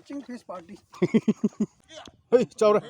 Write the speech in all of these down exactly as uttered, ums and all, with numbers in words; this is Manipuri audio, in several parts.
Watching this party. ꯍꯩ, ꯆꯥꯎꯔꯦ꯫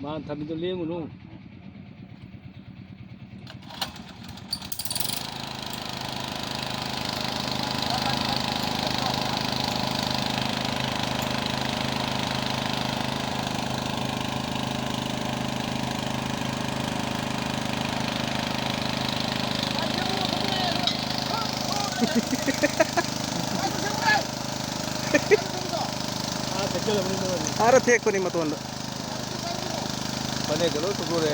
ꯃꯥꯅ ꯊꯝꯃꯤꯗꯣ ꯂꯦꯡꯉꯨꯅꯨ꯫ ꯑꯥ, ꯊꯦꯛꯆꯜꯂꯕꯅꯤ ꯑꯗꯨꯒꯗꯤ꯫ ꯑꯥꯗ ꯊꯦꯛꯄꯅꯤ ꯃꯇꯣꯟꯗ꯫ ꯐꯅꯦꯛꯀ ꯂꯣꯏ ꯁꯨꯗꯣꯔꯦ꯫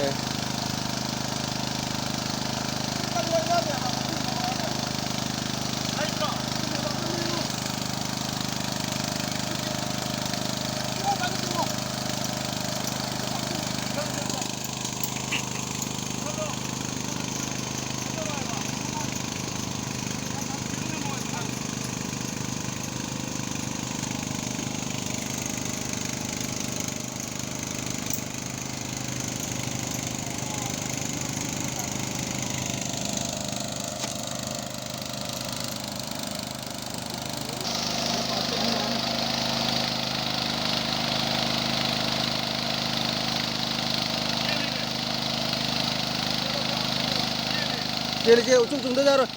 ꯆꯦꯜꯂꯁꯦ, ꯎꯆꯨꯝ ꯆꯨꯝꯗ ꯌꯥꯔꯣꯏ꯫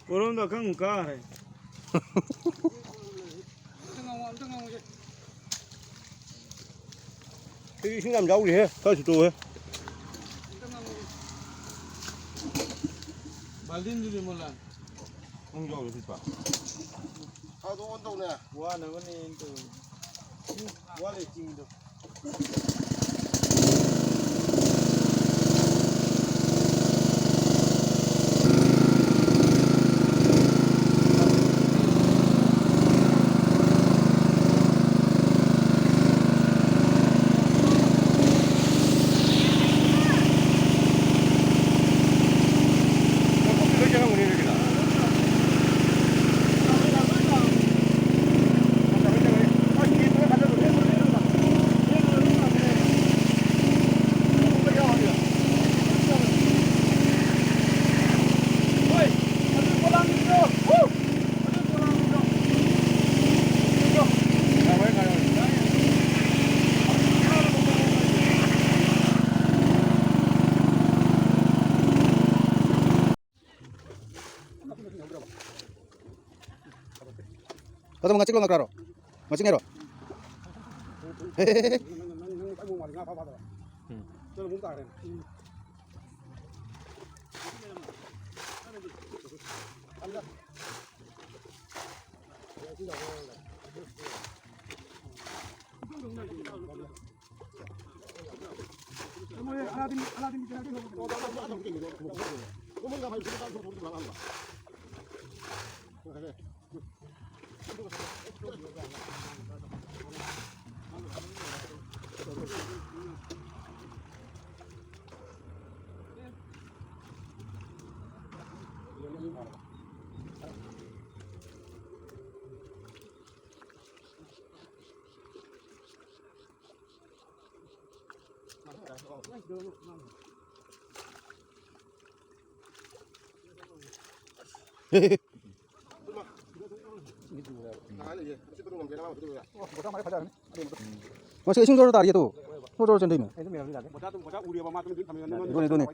ꯀꯣꯔꯣꯝꯗ ꯑꯀꯪꯕ ꯀꯥꯔꯦ꯫ ꯑꯝꯇ ꯉꯥꯡꯉꯣ, ꯑꯝꯇ ꯉꯥꯡꯉꯣꯁꯦ꯫ ꯁꯤꯗꯤ ꯏꯁꯤꯡ ꯌꯥꯝ ꯌꯥꯎꯔꯤꯍꯦ, ꯈꯔ ꯁꯤꯠꯇꯣꯛꯑꯣꯍꯦ꯫ ꯑꯝꯇ ꯉꯥꯡꯉꯣꯁꯦ꯫ ꯕꯥꯜꯇꯤꯟꯗꯨꯗꯤ ꯃꯣꯂꯥ? ꯅꯪ ꯌꯥꯎꯔꯤ ꯁꯤꯠꯄ? ꯊꯥꯗꯣꯛꯑꯣ ꯇꯧꯅꯦ꯫ ꯋꯥꯅꯕꯅꯦꯅ ꯇꯧꯔꯤ꯫ ꯋꯥꯠꯂꯤ ꯆꯤꯡꯗꯣ꯫ ꯀꯗꯣ ꯉꯥꯆꯤꯛ ꯂꯣꯡꯉꯛ ꯀ꯭ꯔꯥꯔꯣ? ꯉꯥꯆꯤꯛ ꯉꯥꯏꯔꯣ? ꯍꯦ, ꯍꯦ, ꯍꯦ, ꯍꯦ꯫ ꯃꯁꯤ ꯏꯁꯤꯡ ꯖꯣꯔ ꯇꯥꯔꯤꯌꯦ ꯇꯨ꯫ ꯖꯣꯔ ꯖꯣꯔ ꯆꯦꯟꯗꯣꯏꯅꯦ꯫ ꯑꯗꯨꯅꯦ, ꯑꯗꯨꯅꯦ꯫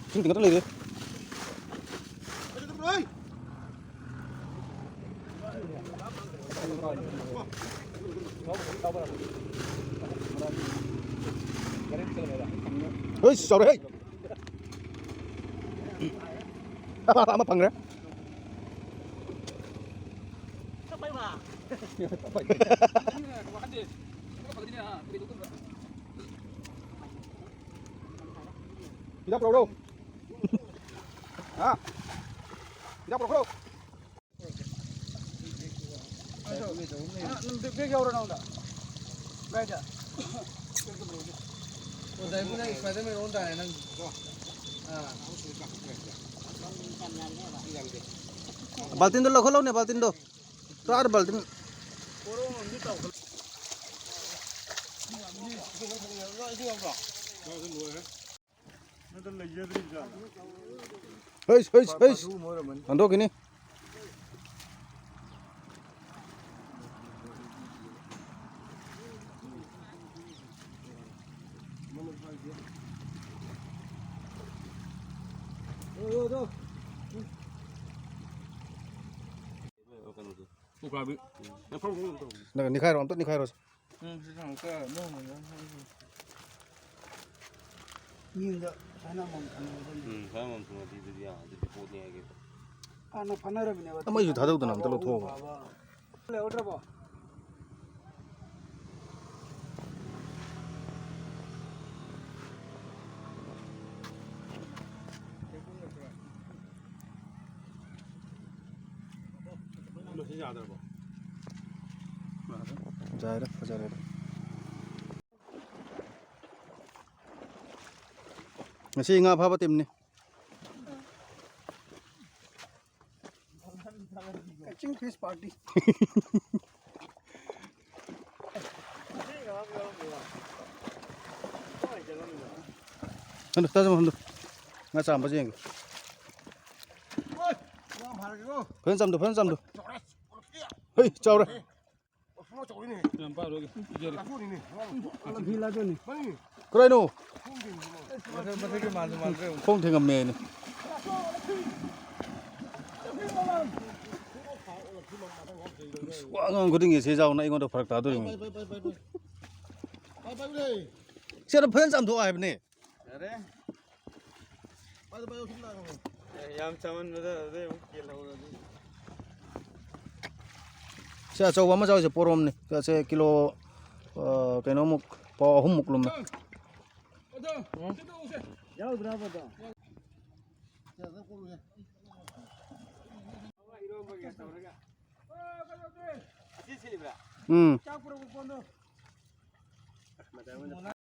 ꯏꯁꯤꯡ ꯇꯤꯡꯈꯠꯇ ꯂꯩꯔꯦ꯫ ꯍꯩꯁ, ꯆꯥꯎꯔꯦꯍꯦ꯫ ꯑꯃ ꯐꯪꯈ꯭ꯔꯦ꯫ ꯍꯤꯗꯥꯛ ꯄꯨꯔꯛꯎꯔꯣ? ꯍꯥ? ꯍꯤꯗꯥꯛ ꯄꯨꯔꯛꯈ꯭ꯔꯣ? ꯕꯦꯛ ꯌꯥꯎꯔꯣ ꯅꯉꯣꯟꯗ? ꯀꯥꯏꯗ? ꯑꯣ, ꯗꯥꯏꯕꯨ, ꯅꯪ Spider-Man ꯑꯣꯟ ꯇꯥꯔꯦ, ꯅꯪ꯫ ꯑꯥ꯫ ꯕꯥꯜꯇꯤꯟꯗꯣ ꯂꯧꯈꯠꯂꯧꯅꯦ, ꯕꯥꯜꯇꯤꯟꯗꯣ꯫ ꯇꯔꯥꯗ ꯕꯥꯜꯇꯤꯟ꯫ ꯍꯩꯁ, ꯍꯩꯁ, ꯍꯩꯁ꯫ ꯍꯟꯗꯣꯛꯈꯤꯅꯤ꯫ ꯅꯪ ꯅꯤꯈꯥꯏꯔꯣ, ꯑꯝꯇ ꯅꯤꯈꯥꯏꯔꯣꯁꯦ꯫ ꯎꯝ, ꯁꯤ ꯁꯥꯡ ꯈꯔ ꯅꯣꯡꯃ ꯌꯥꯝ ꯍꯥꯏꯔꯤ꯫ ꯎꯝ, ꯈꯔ ꯃꯝ ꯊꯨꯡꯉꯗꯤ ꯑꯗꯨꯗꯤ ꯌꯥ-, ꯑꯗꯨꯗꯤ ꯄꯣꯠꯅꯤ ꯍꯥꯏꯒꯦ꯫ ꯍꯥꯟꯅ ꯐꯥꯅꯔꯝꯃꯤꯅꯦꯕ꯫ ꯃꯩꯁꯨ ꯊꯥꯗꯧꯗꯅ ꯑꯝꯇ ꯂꯧꯊꯣꯛꯑꯣ꯫ ꯂꯩꯍꯧꯗ꯭ꯔꯕꯣ? ꯃꯁꯤ ꯌꯥꯗ꯭ꯔꯕꯣ? ꯌꯥꯔꯦ, ꯐꯖꯔꯦ꯫ ꯉꯁꯤ ꯉꯥ ꯐꯥꯕ ꯇꯤꯝꯅꯤ꯫ Catching fish party. ꯍꯟꯗꯨ, Taj Mahal ꯍꯟꯗꯨ꯫ ꯉꯥ ꯆꯥꯝꯕꯁꯦ ꯌꯦꯡꯒꯦ꯫ ꯐꯖꯅ ꯆꯥꯝꯗꯣ, ꯐꯖꯅ ꯆꯥꯝꯗꯣ꯫ ꯍꯩ, ꯆꯥꯎꯔꯦ꯫ ꯌꯥꯝ ꯄꯥꯔꯣꯏꯒꯦ, ꯄꯤꯖꯔꯦ꯫ ꯀꯗꯥꯏꯅꯣ? ꯃꯊꯛ-, ꯃꯊꯛꯀꯤ ꯃꯥꯟꯁꯨ ꯃꯥꯟꯗ꯭ꯔꯦ ꯑꯃꯨꯛ꯫ ꯈꯣꯡ ꯊꯦꯡꯉꯝꯃꯦ ꯍꯥꯏꯅꯦ꯫ ꯋꯥ ꯉꯥꯡ ꯈꯨꯗꯤꯡꯒꯤ ꯁꯤ ꯆꯥꯎꯅ ꯑꯩꯉꯣꯟꯗ ꯐꯔꯛ ꯇꯥꯗꯣꯔꯤꯕꯅꯤ꯫ ꯁꯤ ꯑꯗꯨꯝ ꯐꯖꯅ ꯆꯥꯝꯊꯣꯛꯑꯣ ꯍꯥꯏꯕꯅꯦ꯫ ꯌꯥꯔꯦ꯫ ꯄꯥꯏꯌꯨ, ꯄꯥꯏꯌꯨ, ꯁꯨꯝ ꯂꯥꯛꯑꯣ꯫ ꯑꯦ, ꯌꯥꯝ ꯆꯥꯃꯟꯕꯗ ꯑꯗꯩ ꯑꯃꯨꯛ ꯀꯦꯜꯍꯧꯔꯗꯤ꯫ ꯁꯤ ꯑꯆꯧꯕ ꯑꯃ ꯆꯥꯎꯁꯦ, ꯄꯣꯔꯣꯝꯅꯤ꯫ ꯁꯦ ꯀꯤꯂꯣ ꯑ, ꯀꯩꯅꯣꯃꯨꯛ, ꯄꯥꯎ ꯑꯍꯨꯝꯃꯨꯛ ꯂꯨꯝꯃꯦ꯫ ꯎꯝ꯫